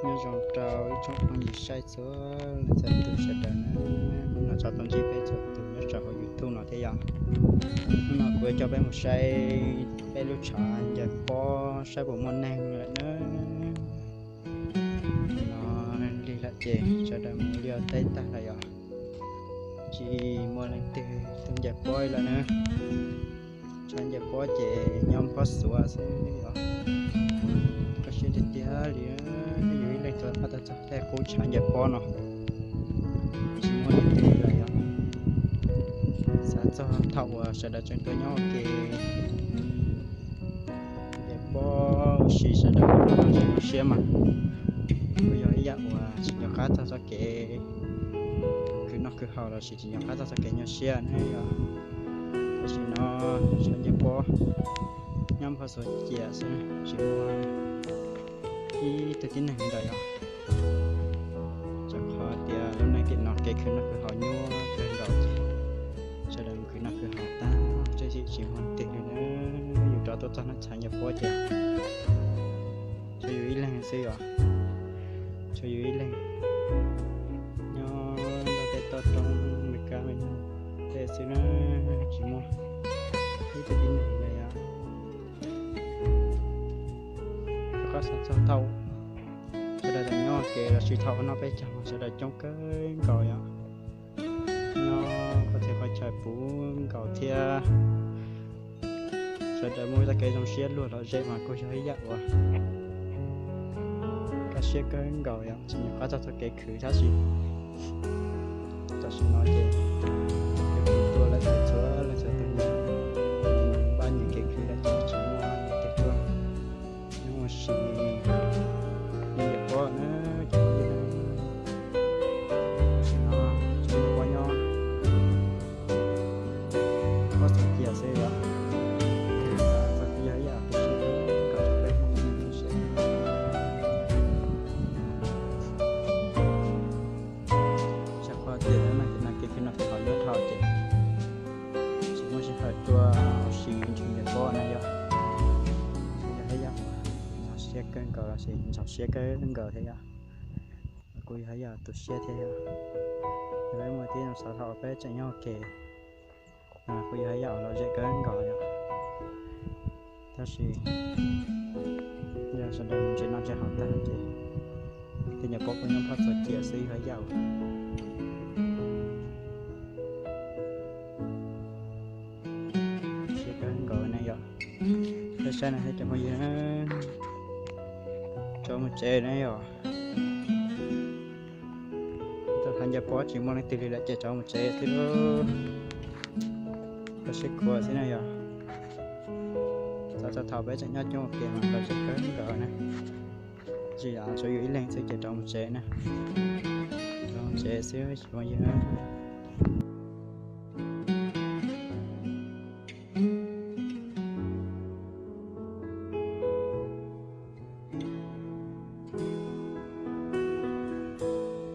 Nyob zoo rau ib tsoom phooj ywg saib txhua leej txhua tus sawv daws na. Hnub no tso tuaj ntsib peb txhua tus nyob rau hauv YouTube no thiab yom. Hnub no kuv yuav coj peb mus saib peb lub tshav ncaws pob saib puas muaj neeg lawm na. No lig lawm ces sawv daws mus liaj teb tag lawm yom. Tsis muaj leej twg tuaj ncaws pob lawm na. Tshav ncaws pob ces nyob phob xuav xwb os. Koj siab tiag tiag li, yus ib leeg tuaj pab tau txog tej qub tshav ncaws pob no. Tsis muaj leej twg li lawm yom. Xav txog thaum uas sawv daws tseem tuaj nyob ua ke ncaws pob ua si sawv daws noj siab mas kuj yog ib yam uas tsis nco qab txog txoj kev khwv noj khwv haus los sis tsis nco qab txog txoj kev nyuaj siab na yom. Tam sim no tshav ncaws pob nyob phob xuav ciam xwb tsis muaj ib tug tib neeg li ntawd yom. Rau qhov tias lub neej tim no kev khwv noj khwv haus nyuaj kawg nkaus ces sawv daws mus khwv noj khwv haus tag tsis tsis muaj leej twg li na. Yus rov tuaj txog nram tshav ncaws pob ces tshuav yus ib leeg xwb os. Tshuav yus ib leeg nyob nrog tej toj roob me kab me noog tej xwb na, tsis muaj ib tug tib neeg li yom. Rau qhov xav txog thaum sawv daws nyob ua ke los sis thaum ua noj peb caug mas sawv daws coob kawg nkaus yom. Nyob qhov txhia qhov chaw puv nkaus thiab sawv daws muaj txoj kev zoo siab luag lom zem mas kuj yog ib yam uas kaj siab kawg nkaus yom, tsis nco qab txog txoj kev khwv tab sis tam sim no ces kev khwv tuaj lawm ces txhua leej txhua tus npaj nyias kev khwv lawm ces tsis muaj leej twg tuaj. Nyob ua si, ncaws pob na, cov phooj ywg na. Tam sim no tshav ncaws pob nyob phob xuav ciam xwb yom. Xav txog kuj yog ib yam tu siab kawg nkaus rau peb Hmoob tib si. Tsam qhov tias no ces no kev khwv noj khwv haus nyob dhau ces tsis muaj sij hawm tuaj ua si nrhiav ncaws pob na yom. Yog ib yam ntxhov siab kawg nkaus los sis ntxhov siab kawg nkaus thiab yom. Kuj yog ib yam tu siab thiab yom. Yog peb muaj tib zoo xav thaum peb tseem nyob ua ke, kuj yog ib yam uas lom zem kawg nkaus yom. Tab sis yog sawv daws mus nrhiav noj nrhiav haus tag ces tej ncaws pob kuj nyob phob xuav ciam xwb yog ib yam uas siab kawg nkaus na yom. Peb saib no thiab cov phooj ywg, rov mus tsev na yom. Tau tshav ncaws pob tsis muaj leej twg li lawm ces rov mus tsev xwb lauj. Kho siab khuav xwb na yom. Xav txog thaum peb tseem nyob coob ua ke mas lom zem kawg nkaus na. Tsis yog tshuav yus ib leeg xwb ces rov mus tsev na. Rov mus tsev xwb cov phooj ywg.